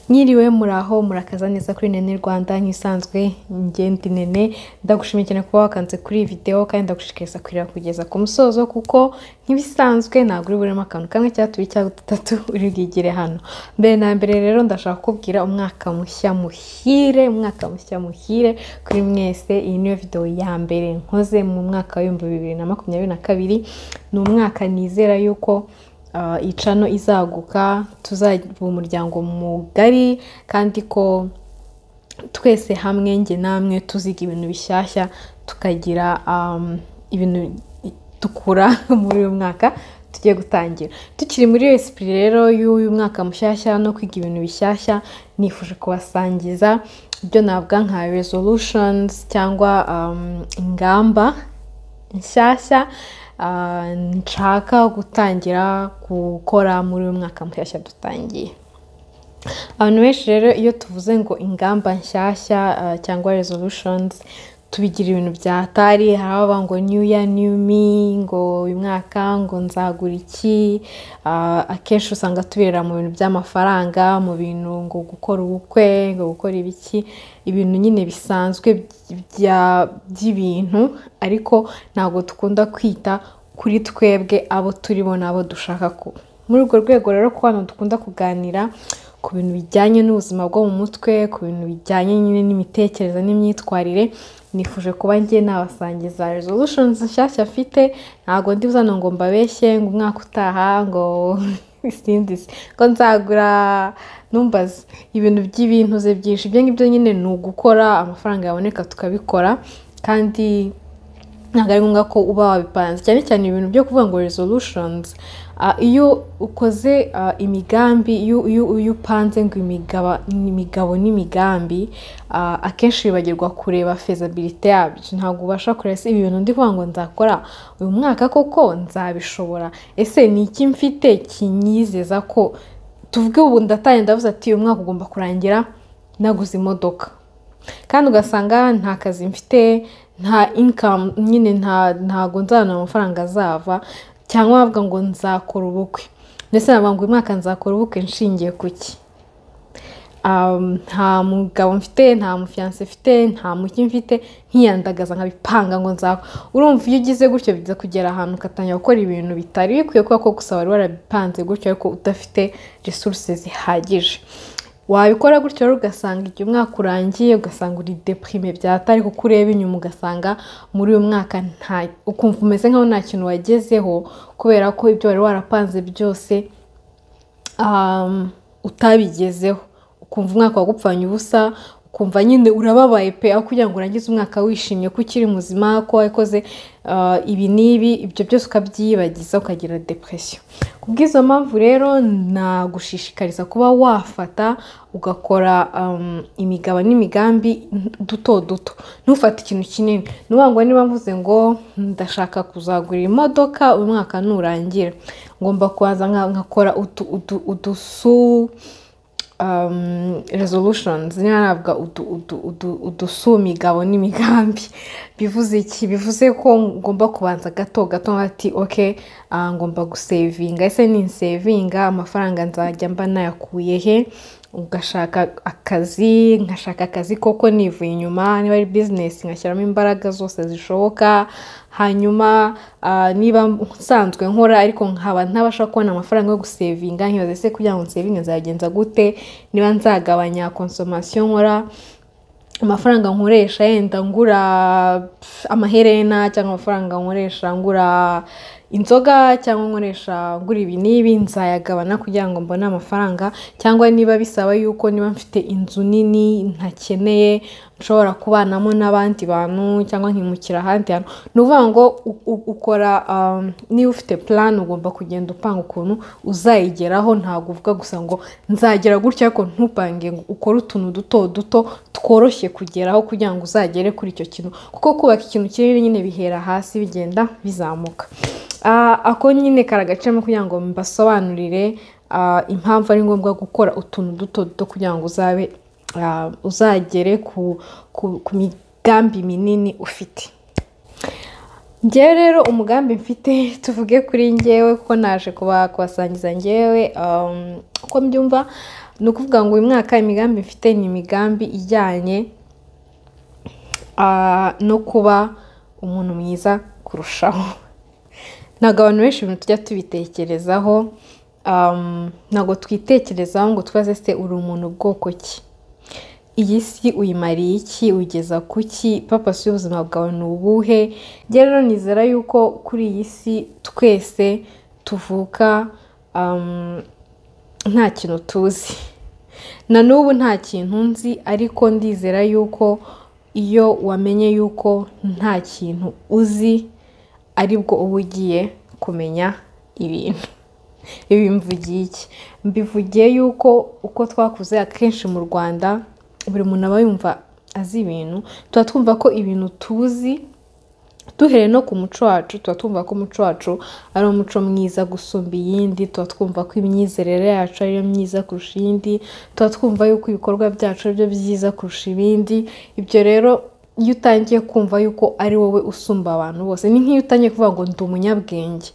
Mwiriwe, muraho, murakaza neza kuri Nene Rwanda. Nk'isanzwe ngende Nene, ndagushimiye cyane kuba wakanze kuri iyi video, kandi ndagushishikariza kureba kugeza ku musozo, kuko nk'ibisanzwe ntabwo uri buremo akantu kamwe cyangwa tubiri cyangwa dutatu uri bwigire hano. Mbere na mbere rero ndashaka kukubwira umwaka mushya muhire, umwaka mushya muhire kuri mwese. Iyi niyo video ya mbere nkoze mu mwaka wa 2022. Ni umwaka nizera yuko iyi channel izaguka, tuzaba umuryango mugari, kandi ko twese hamwe, njye namwe, tuziga ibintu bishyashya, tukagira ibintu dukura muri uyu mwaka tugiye gutangira. Tukiri muri esprit rero y'uyu mwaka mushyashya no kwiga ibintu bishyashya, nifuje kubasangiza ibyo navuga nka resolutions cyangwa ingamba nshyashya nshaka gutangira gukora muri uyu mwaka mushyashya dutangiye. Abantu benshi rero, iyo tuvuze ngo ingamba nshyashya cyangwa resolutions, tubigira ibintu bya hatari. Hari abavuga ngo "New year, new me", ngo uyu mwaka ngo nzagura iki. Akenshi usanga tubirira mu bintu by'amafaranga, mu bintu ngo gukora ubukwe, ngo gukora ibiki, ibintu nyine bisanzwe by'ibintu, ariko ntabwo dukunda kwita kuri twebwe, abo turibo n'abo dushaka kuba. Muri urwo rwego rero, ko hano dukunda kuganira ku bintu bijyanye n'ubuzima bwo mu mutwe, ku bintu bijyanye nyine n'imitekerereze n'imyitwarire, nifuje kuba ngiye nabasangiza resolutions nshyashya mfite. Ntabwo ndi buzano ngo mbabeshye ngo umwaka utaha ngo sinzi ngo nzagura, numbaze ibintu by'ibintu ze byinshi. Ibyo ngibyo nyine ni ugukora, amafaranga yaboneka tukabikora, kandi ntabwo ari ngombwa ko uba wabipanze cyane cyane. Ibintu byo kuvuga ngo resolutions, iyo ukoze imigambi, iyo upanze ngo imigabo n'imigambi, akenshi wibagirwa kureba faisabilité yabyo. Ntabwo ubasha kureba: ese ibi bintu ndi kuvuga ngo nzakora uyu mwaka, koko nzabishobora? Ese ni iki mfite kinyizeza ko, tuvuge ubu ndatangiye ndavuze ati uyu mwaka ugomba kurangira naguze imodoka, kandi ugasanga nta kazi mfite, nta income nyine, ntago nzabona amafaranga azava, cyangwa bavuga ngo nzakora ubukwe, ndetse navuga ngo uyu mwaka nzakora ubukwe nshingiye ku ki? Nta mugabo mfite, nta mufiancé mfite, nta muki mfite, nkiyandagaza nkabipanga ngo nzakora. Urumva, iyo ugize gutyo, biza kugera ahantu ugatangira gukora ibintu bitari bikwiye, kubera ko gusa wari warabipanze gutyo ariko udafite resources zihagije. Wabikora gutyo rero, ugasanga igihe umwaka urangiye, ugasanga uri déprimé byatari, kuko ureba inyuma ugasanga muri uyu mwaka nta, ukumva umeze nkaho nta kintu wagezeho, kubera ko ibyo wari warapanze byose utabigezeho, ukumva umwaka wagupfanye ubusa, ukumva nyine urababaye pe, aho kugira ngo urangize umwaka wishimye ko ukiri muzima, ko wakoze ibi n'ibi, ibyo byose ukabyiyibagiza, ukagira depression. Kubw'izo mpamvu rero, nagushishikariza kuba wafata ugakora imigabo n'imigambi duto duto, ntufate ikintu kinini. Ni ukuvuga ngo niba mvuze ngo ndashaka kuzagura imodoka uyu mwaka nurangira, ngomba kubanza nkakora udusu resolutions, niba navuga udusu migabo n'imigambi. Bivuze iki? Bivuze ko ngomba kubanza gato gato, ati ok, ngomba gusevinga. Ese ninsevinga amafaranga nzajya mba nayakuye he? Ugashaka akazi, nkashaka akazi koko nivuye inyuma, niba ari business ngashyiramo imbaraga zose zishoboka. Hanyuma niba nsanzwe nkora ariko nkaba ntabasha kubona amafaranga yo gusevinga, nkibaza: ese kugira ngo nsevinge nzagenza gute? Niba nzagabanya consommation nkora, amafaranga nkoresha yenda ngura amaherena, cyangwa amafaranga nkoresha ngura inzoga, cyangwa nkoresha ngura ibi n'ibi, nzayagabana kugira ngo mbone amafaranga. Cyangwa niba bisaba yuko niba mfite inzu nini ntakeneye, nshobora kubanamo n'abandi bantu, cyangwa nkimukira ahandi hantu. Ni ukuvuga ngo ukora, niba ufite plan, ugomba kugenda upanga ukuntu uzayigeraho. Ntabwo uvuga gusa ngo nzagera gutya, ariko ntupange ngo ukore utuntu duto duto tworoshye kugeraho kugira ngo uzagere kuri icyo kintu, kuko kubaka ikintu kinini nyine bihera hasi, bigenda bizamuka. Ako nyine karagacemo kugira ngo mbasobanurire impamvu ari ngombwa gukora utuntu duto duto kugira ngo uzabe uzagere ku migambi minini ufite. Njyewe rero umugambi mfite, tuvuge kuri njyewe kuko naje kubasangiza njyewe uko mbyumva. Ni ukuvuga ngo uyu mwaka imigambi mfite ni imigambi ijyanye no kuba umuntu mwiza kurushaho. Ntabwo abantu benshi ibintu tujya tubitekerezaho, ntabwo twitekerezaho ngo twibaze se uri umuntu bwoko ki, iyi si uyimariye iki, ugeza kuki, purpose y'ubuzima bwawe ni ubuhe. Njye rero nizera yuko kuri iyi si twese tuvuka nta kintu tuzi, na n'ubu nta kintu nzi, ariko ndizera yuko iyo wamenye yuko nta kintu uzi aribwo uba ugiye kumenya ibintu. Ibi mvugiye iki? Mbivugiye yuko uko twakuze akenshi mu Rwanda buri muntu aba yumva azi ibintu, tuba twumva ko ibintu tuzi, duhereye no ku muco wacu, tuba twumva ko umuco wacu ari umuco mwiza gusumba iyindi, tuba twumva ko imyizerere yacu ariyo myiza kurusha iyindi, tuba twumva yuko ibikorwa byacu aribyo byiza kurusha ibindi. Ibyo rero iyo utangiye kumva yuko ari wowe usumba abantu bose, ni nk'iyo utangiye kuvuga ngo ndi umunyabwenge,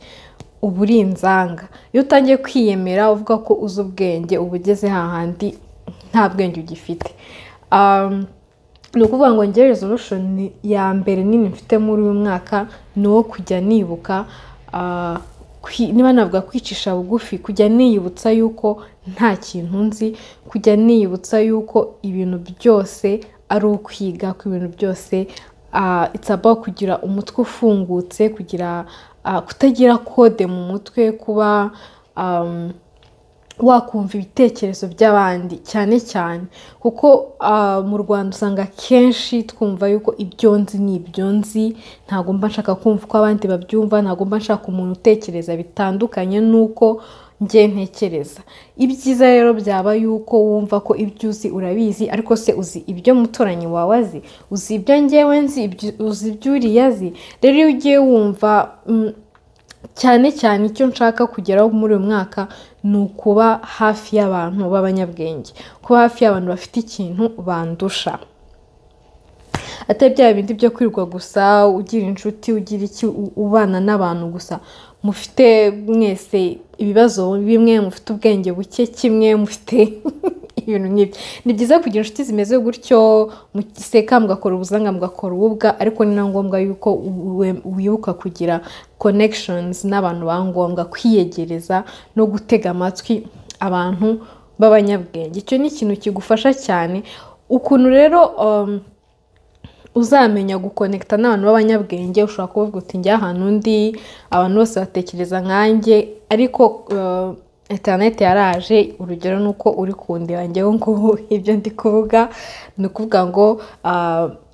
uba uri inzanga. Iyo utangiye kwiyemera uvuga ko uzi ubwenge, uba ugeze hahandi nta bwenge ugifite. Ni ukuvuga ngo njye resolution ya mbere nini mfite muri uyu mwaka ni uwo kujya nibuka, niba navuga kwicisha bugufi, kujya niyibutsa yuko nta kintu nzi, kujya niyibutsa yuko ibintu byose ari ukwiga, ko ibintu byose it's about kugira umutwe ufungutse, kugira kutagira code mu mutwe, kuba wakumva ibitekerezo by'abandi cyane cyane, kuko mu Rwanda usanga kenshi twumva yuko ibyo nzi ni ibyo nzi, ntabwo mba nshaka kumva uko abandi babyumva, ntabwo mba nshaka umuntu utekereza bitandukanye n'uko njye ntekereza. Ibyiza rero byaba yuko wumva ko ibyo uzi urabizi, ariko se uzi ibyo muturanyi wawe azi, uzi ibyo njyewe nzi, uzi ibyo uriya azi. Rero iyo ugiye wumva, cyane cyane icyo nshaka kugeraho muri uyu mwaka ni ukuba hafi y'abantu b'abanyabwenge, kuba hafi y'abantu bafite ikintu bandusha, atari bya bindi byo kwirirwa gusa ugira inshuti, ugira iki, ubana n'abantu gusa mufite mwese ibibazo bimwe, mufite ubwenge buke kimwe, mufite ibintu nk'ibyo. Ni byiza kugira inshuti zimeze gutyo, museka mugakora ubuzanga mugakora ububwa, ariko ni na ngombwa yuko wibuka kugira connections n'abantu ba ngombwa, kwiyegereza no gutega amatwi abantu b'abanyabwenge. Icyo ni ikintu kigufasha cyane. Ukuntu rero uzamenya gukonekita n'abantu b'abanyabwenge, ushobora kuvuga uti njya ahantu undi abantu bose batekereza nkanjye, ariko interineti yaraje. Urugero ni uko uri kundeba njyewe ngubu ibyo ndi kuvuga, ni ukuvuga ngo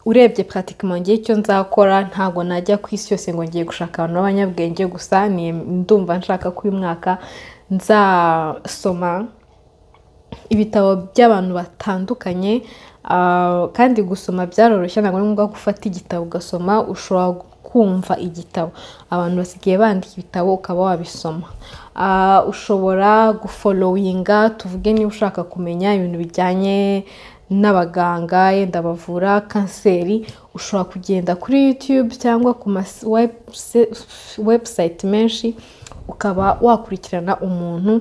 urebye pratiquement ngiye icyo nzakora, ntabwo najya ku isi yose ngo ngiye gushaka abantu b'abanyabwenge gusa. Ndumva nshaka ko uyu mwaka nzasoma ibitabo by'abantu batandukanye, kandi gusoma byaroroshye, ntabwo ari ngombwa gufata igitabo ugasoma, ushobora kumva igitabo. Abantu basigaye bandika ibitabo ukaba wabisoma. Ushobora gufollowinga, tuvuge niba ushaka kumenya ibintu bijyanye n'abaganga yenda bavura kanseri, ushobora kugenda kuri YouTube cyangwa ku ma website menshi, ukaba wakurikirana umuntu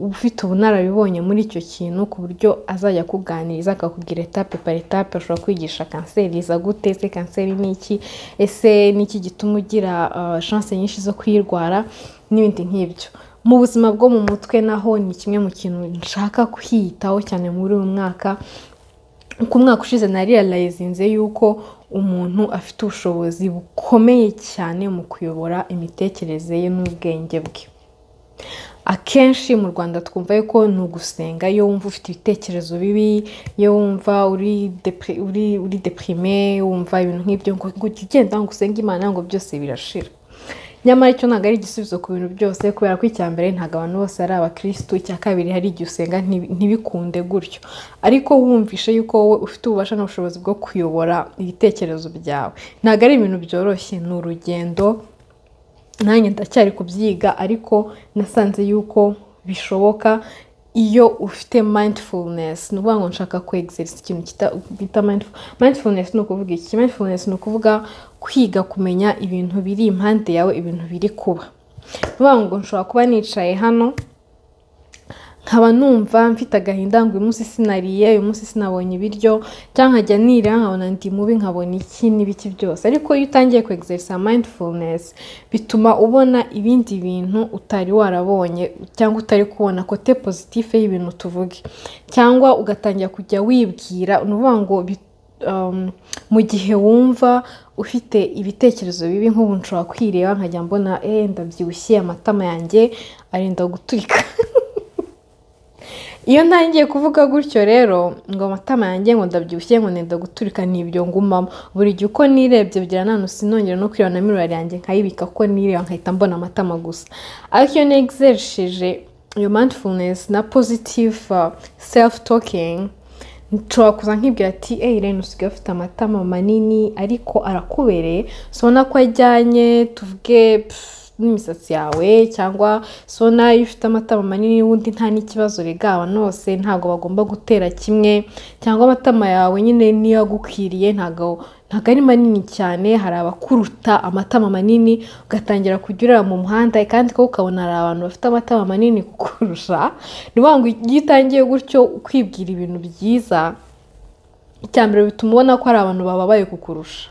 ufite ubunararibonye muri icyo kintu, ku buryo azajya akuganiriza akakubwira étape par étape. Ashobora kwigisha kanseri iza gute, ese kanseri ni iki, ese ni iki gituma ugira chance nyinshi zo kuyirwara n'ibindi nk'ibyo. Mu buzima bwo mu mutwe naho ni kimwe mu kintu nshaka kwiyitaho cyane muri uyu mwaka. Ku mwaka ushize narealizinze yuko umuntu afite ubushobozi bukomeye cyane mu kuyobora imitekerereze ye n'ubwenge bwe. Akenshi mu Rwanda twumva yuko ni ugusenga, iyo wumva ufite ibitekerezo bibi, iyo wumva uri déprimé, wumva ibintu nk'ibyo, ngo ujye ugenda ngo usenge Imana ngo byose birashira. Nyamara icyo ntabwo ari igisubizo ku bintu byose, kubera ko icya mbere ntabwo abantu bose ari abakirisitu, icya kabiri hari igihe usenga ntibikunde gutyo. Ariko wumvishe yuko wowe ufite ububasha n'ubushobozi bwo kuyobora ibitekerezo byawe, ntabwo ari ibintu byoroshye, ni urugendo, nanjye ndacyari kubyiga, ariko nasanze yuko bishoboka iyo ufite mindfulness. Ni ukuvuga ngo nshaka ku exercise ikintu bita mindfulness. Ni ukuvuga iki? Mindfulness ni ukuvuga kwiga kumenya ibintu biri impande yawe, ibintu biri kuba. Ni ukuvuga ngo nshobora kuba nicaye hano Nkaba numva mfite agahinda ngo uyu munsi sinariye, uyu munsi sinabonye ibiryo, cyangwa nkajya nira nkabona ndi mubi, nkabona iki n'ibiki byose. Ariko iyo utangiye ku exercise mindfulness, bituma ubona ibindi bintu utari warabonye cyangwa utari kubona côté positif y'ibintu tuvuge, cyangwa ugatangira kujya wibwira. Ni ukuvuga ngo mu gihe wumva ufite ibitekerezo bibi, nk'ubu nshobora kwireba nkajya mbona ndabyibushye, amatama yanjye arenda guturika. Iyo ntangiye kuvuga gutyo rero ngo amatama yanjye, ngo ndabyibushye, ngo nenda guturika, nibyo ngumamo buri gihe. Uko nirebye bigira nta sinongera no kwireba na miroir yanjye nkayibika, kuko nireba nkahita mbona amatama gusa. Ariko iyo nexercije iyo mindfulness na positive self talking, nshobora kuza nkibwira ati: "Eyi Irene, usigaye ufite amatama manini ariko arakubereye, ubona ko ajyanye, tuvuge, n'imisatsi yawe," cyangwa sona iyo ufite amatama manini wundi nta n'ikibazo, rega abantu bose ntabwo bagomba gutera kimwe, cyangwa amatama yawe nyine niyo agukwiriye, ntabwo ari manini cyane, hari abakuruta amatama manini. Ugatangira kujya ureba mu muhanda kandi ko ukabona hari abantu bafite amatama manini kukurusha. Ni ukuvuga ngo iyo utangiye gutyo kwibwira ibintu byiza, icya mbere bituma ubona ko hari abantu bababaye kukurusha,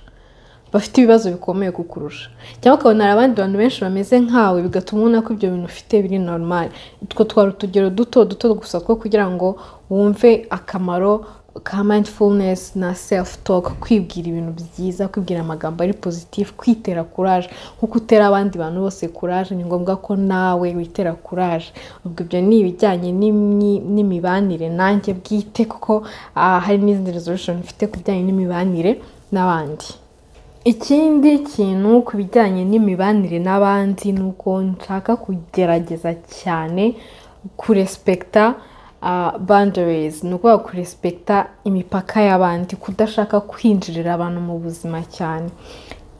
bafite ibibazo bikomeye kukurusha, cyangwa ukabona hari abandi bantu benshi bameze nkawe, bigatuma ubona ko ibyo bintu ufite biri normal. Utwo twari utugero duto duto gusa two kugira ngo wumve akamaro ka mindfulness na self talk, kwibwira ibintu byiza, kwibwira amagambo ari positif, kwitera courage. Nkuko utera abandi bantu bose courage, ni ngombwa ko nawe witera courage. Ubwo ibyo ni ibijyanye n'imibanire nanjye bwite, kuko hari n'izindi resolution mfite ku bijyanye n'imibanire n'abandi. Ikindi kintu ku bijyanye n'imibanire n'abandi ni uko nshaka kugerageza cyane kurespekita boundaries, ni ukuvuga kurespekita imipaka y'abandi, kudashaka kwinjirira abantu mu buzima cyane.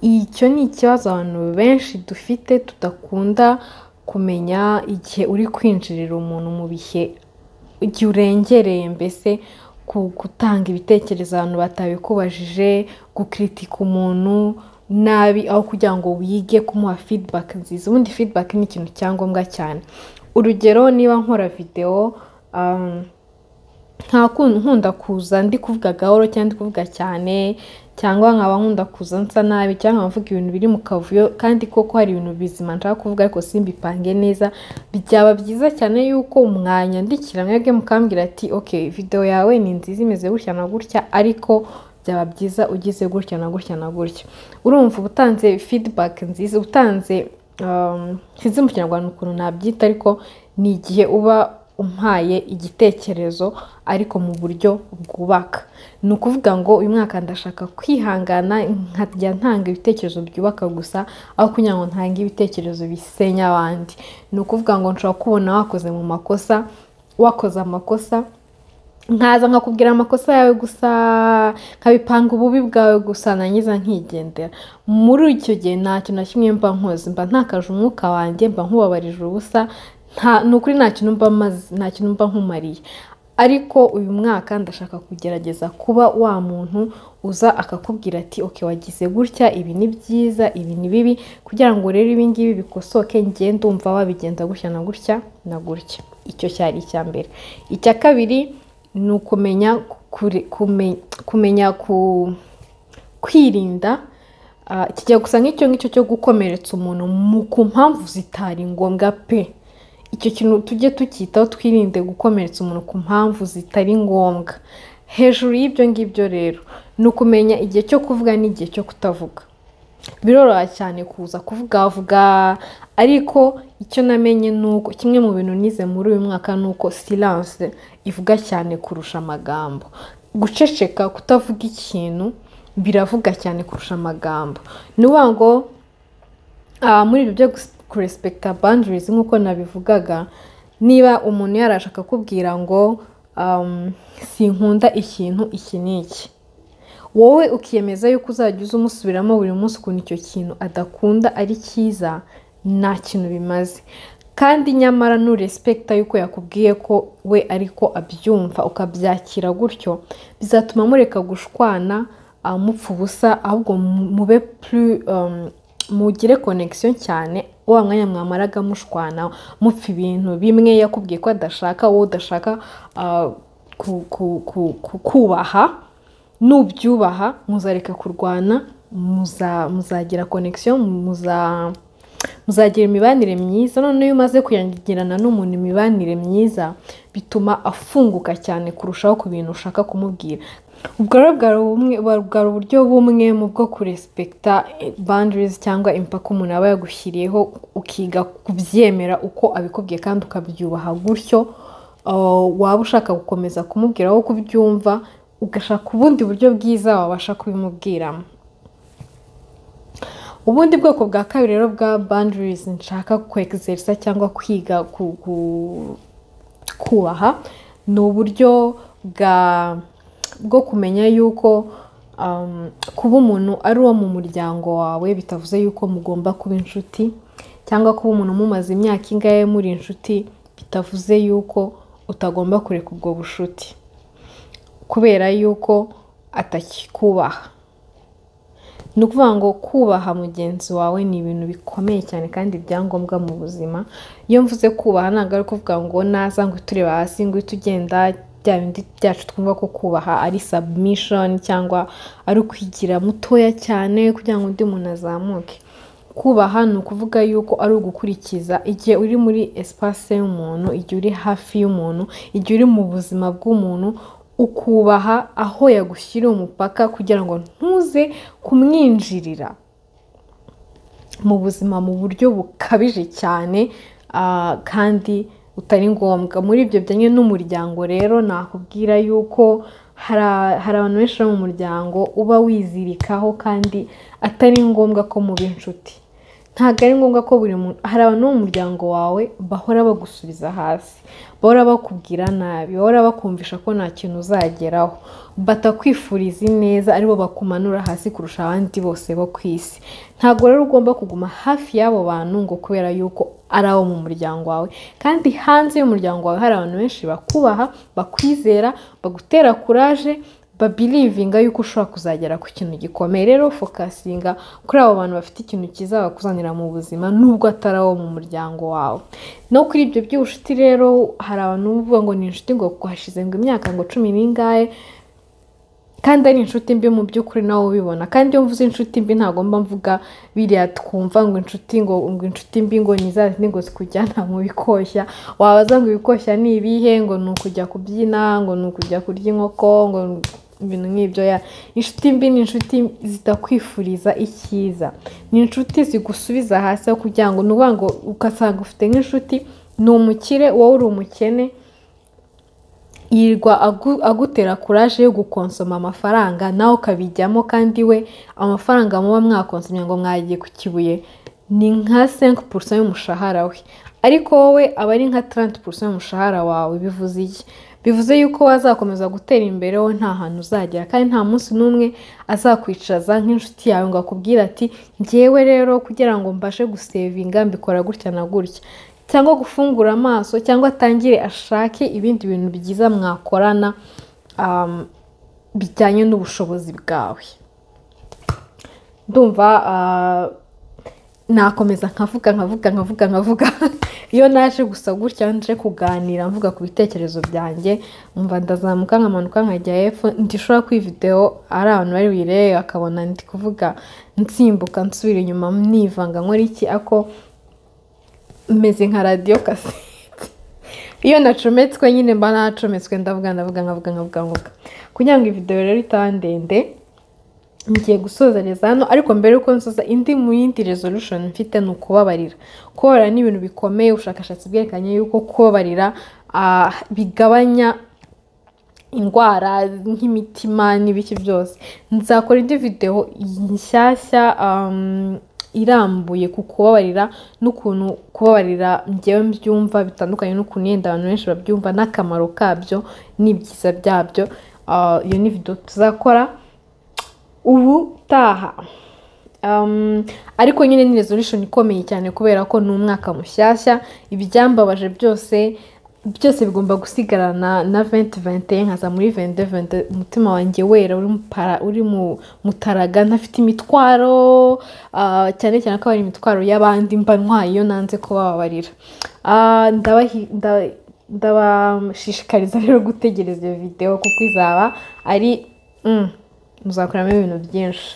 Icyo ni ikibazo abantu benshi dufite, tudakunda kumenya igihe uri kwinjirira umuntu mu bihe, igihe urengereye, mbese gutanga ibitekerezo abantu batabikubajije, gukritika umuntu nabi aho kugira ngo wige kumuha feedback nziza. Ubundi feedback ni ikintu cya ngombwa cyane. Urugero, niba nkora videwo, nkunda kuza ndi kuvuga gahoro cyangwa ndi kuvuga cyane, cyangwa nkaba nkunda kuza nsa nabi, cyangwa nkaba mvuga ibintu biri mu kavuyo, kandi koko hari ibintu bizima nshaka kuvuga ariko simbipange neza, byaba byiza cyane yuko mwanyandikira mwebwe mukambwira ati: "Ok, videwo yawe ni nziza, imeze gutya na gutya, ariko byaba byiza ugize gutya na gutya na gutya." Urumva uba utanze feedback nziza, utanze, sinzi mu Kinyarwanda ukuntu nabyita, ariko ni igihe uba umpaye igitekerezo ariko mu buryo bwubaka. Ni ukuvuga ngo uyu mwaka ndashaka kwihangana nkajya ntanga ibitekerezo byubaka gusa aho kugira ngo ntange ibitekerezo bisenya abandi. Ni ukuvuga ngo nshobora kubona wakoze mu makosa, wakoze amakosa, nkaza nkakubwira amakosa yawe gusa, nkabipanga ububi bwawe gusa, nangiza nkigendera. Muri icyo gihe nta kintu na kimwe mba nkoze, mba ntakaje umwuka wanjye, mba nkubabarije ubusa, nta ni ukuri nta kintu mba maze, nta kintu mba nkumariye. Ariko uyu mwaka ndashaka kugerageza kuba wa muntu uza akakubwira ati: "Ok, wagize gutya, ibi ni byiza, ibi ni bibi, kugira ngo rero ibi ngibi bikosoke, njye ndumva wabigenza gutya na gutya na gutya." Icyo cyari icya mbere. Icya kabiri ni ukumenya kumenya kwirinda, kijya gusa nk'icyo ngicyo cyo gukomeretsa umuntu ku mpamvu zitari ngombwa pe. Icyo kintu tujye tucyitaho, twirinde gukomeretsa umuntu ku mpamvu zitari ngombwa. Hejuru y'ibyo ngibyo rero ni ukumenya igihe cyo kuvuga n'igihe cyo kutavuga. Biroroha cyane kuza kuvugavuga, ariko icyo namenye ni uko kimwe mu bintu nize muri uyu mwaka ni uko silence ivuga cyane kurusha amagambo. Guceceka, kutavuga ikintu biravuga cyane kurusha amagambo. Ni ukuvuga ngo muri ibyo byo kurespekita boundaries, nk'uko nabivugaga, niba umuntu yaraje akakubwira ngo "Sinkunda ikintu iki n'iki," wowe ukiyemeza yuko uzajya uza umusubiramo buri munsi ukuntu icyo kintu adakunda ari cyiza, nta kintu bimaze. Kandi nyamara nurespekita yuko yakubwiye ko we ariko abyumva, ukabyakira gutyo, bizatuma mureka gushwana mupfa ubusa, ahubwo mube plus mugire connection cyane. Wa mwanya mwamaraga mushwana, mupfa ibintu bimwe yakubwiye ko adashaka, wowe udashaka kubaha, nubyubaha muzareka kurwana, muzagira connection, muzagira imibanire myiza. Noneho iyo umaze kuyagirana n'umuntu imibanire myiza, bituma afunguka cyane kurushaho ku bintu ushaka kumubwira. Ubwo rero bwari uburyo bumwe mu bwo kurespecta boundaries cyangwa imipaka umuntu aba yagushyiriyeho, ukiga kubyemera uko abikubwiye kandi ukabyubaha gutyo. Waba ushaka gukomeza kumubwira aho kubyumva, ugashaka ubundi buryo bwiza wabasha kubimubwiramo. Ubundi bwoko bwa kabiri rero bwa boundaries nshaka kwexercisa cyangwa kwiga kubaha ni uburyo bwo kumenya yuko kuba umuntu ari uwo mu muryango wawe bitavuze yuko mugomba kuba inshuti, cyangwa kuba umuntu mumaze imyaka ingahe muri inshuti bitavuze yuko utagomba kureka ubwo bushuti kubera yuko atakikubaha. Ni ukuvuga ngo kubaha mugenzi wawe ni ibintu bikomeye cyane kandi byangombwa mu buzima. Iyo mvuze kubaha, ntabwo ari ukuvuga ngo naza ngo tureba hasi, ngo uhite ugenda, bya bindi byacu twumva ko kubaha ari submission cyangwa ari ukwigira mutoya cyane kugira ngo undi muntu azamuke. Kubaha ni ukuvuga yuko ari ugukurikiza igihe uri muri espace y'umuntu, igihe uri hafi y'umuntu, igihe uri mu buzima bw'umuntu, ukubaha aho yagushyiriye umupaka kugira ngo ntuze kumwinjirira mu buzima mu buryo bukabije cyane kandi butari ngombwa. Muri ibyo bijyanye n'umuryango rero, nakubwira yuko hari abantu benshi bo mu muryango uba wizirikaho kandi atari ngombwa ko muba inshuti. Ntabwo ari ngombwa ko buri muntu, hari abantu bo mu muryango wawe bahora bagusubiza hasi, bahora bakubwira nabi, bahora bakumvisha ko nta kintu uzageraho, batakwifuriza ineza, aribo bakumanura hasi kurusha abandi bose bo ku isi. Ntabwo rero ugomba kuguma hafi y'abo bantu ngo kubera yuko ari abo mu muryango wawe, kandi hanze y'umuryango wawe hari abantu benshi bakubaha, bakwizera, bagutera courage, babelievinga yuko ushobora kuzagera ku kintu gikomeye. Rero focusinga kuri abo bantu bafite ikintu cyiza bakuzanira mu buzima, nubwo atari abo mu muryango wawe. No kuri ibyo by'ubucuti rero, hari abantu bavuga ngo ni inshuti, ngo hashize ngo imyaka ngo cumi n'ingahe, kandi ari inshuti mbi mu by'ukuri, nawe ubibona. Kandi iyo mvuze inshuti mbi, ntabwo mba mvuga biriya twumva ngo inshuti, ngo inshuti mbi ngo ni za zindi ngo zikujyana mu bikoshya. Wabaza ngo ibikoshya ni ibihe? Ngo ni ukujya kubyina, ngo ni ukujya kurya inkoko, ngo ibintu nk'ibyo. Ya inshuti mbi ni inshuti zitakwifuriza icyiza, ni inshuti zigusubiza hasi aho kugira ngo, ni ukuvuga ngo ugasanga ufite nk'inshuti ni umukire, wowe uri umukene, yirirwa agutera courage yo gukonsoma amafaranga, nawe ukabijyamo, kandi we amafaranga muba mwakonsomye ngo mwagiye ku Kibuye ni nka 5% y'umushahara we, ariko wowe aba ari nka 30% y'umushahara wawe. Bivuze iki? Bivuze yuko wazakomeza gutera imbere, wowe nta hantu uzagera, kandi nta munsi n'umwe azakwicaza nk'inshuti yawe ngo akubwire ati: "Njyewe rero kugira ngo mbashe gusavinga mbikora gutya na gutya," cyangwa gufungura amaso, cyangwa atangire ashake ibindi bintu byiza mwakorana bijyanye n'ubushobozi bwawe. Ndumva nakomeza nkavuga, nkavuga, nkavuga, nkavuga. Iyo naje gusa gutya nje kuganira, mvuga ku bitekerezo byanjye, mva ndazamuka nkamanuka nkajya hepfo. Ndishobora ko iyi video ari abantu bari buyirebe bakabona ndi kuvuga nsimbuka, nsubira inyuma, nivanga, nkora iki, ako meze nka radiyo kasete. Iyo nacometswe nyine mba nacometswe, ndavuga, ndavuga, nkavuga, nkavuga, nkavuga. Kugira ngo iyi video rero itaba ndende, ngiye gusozereza hano. Ariko mbere yuko nsoza, indi mu yindi resolution mfite ni ukubabarira. Kubabarira ni ibintu bikomeye. Ubushakashatsi bwerekanye yuko kubabarira bigabanya indwara nk'imitima n'ibiki byose. Nzakora indi video nshyashya irambuye ku kubabarira n'ukuntu kubabarira njyewe mbyumva bitandukanye n'ukuntu yenda abantu benshi babyumva, n'akamaro kabyo n'ibyiza byabyo. Iyo ni video tuzakora ubutaha. Ariko nyine ni resolution ikomeye cyane kubera ko ni umwaka mushyashya. Ibyambabaje byose Byose bigomba gusigarana na 2021, nkaza muri 2222 umutima wanjye wera, uri mu mutaraga, ntafite imitwaro, cyane cyane ko ari imitwaro y'abandi mba ntwaye iyo nanze kubababarira. Ndabashishikariza rero gutegereza iyo video, kuko izaba ari muzakoramo ibintu byinshi.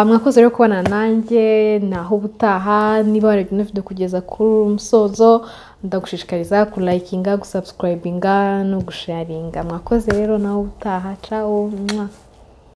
Mwakoze rero kubana nanjye, naho ubutaha. Niba warebye ino video kugeza kuri musozo, ndagushishikariza kulayikinga, gusubscribinga no gusharinga. Mwakoze rero, naho ubutaha, ciao, mwah.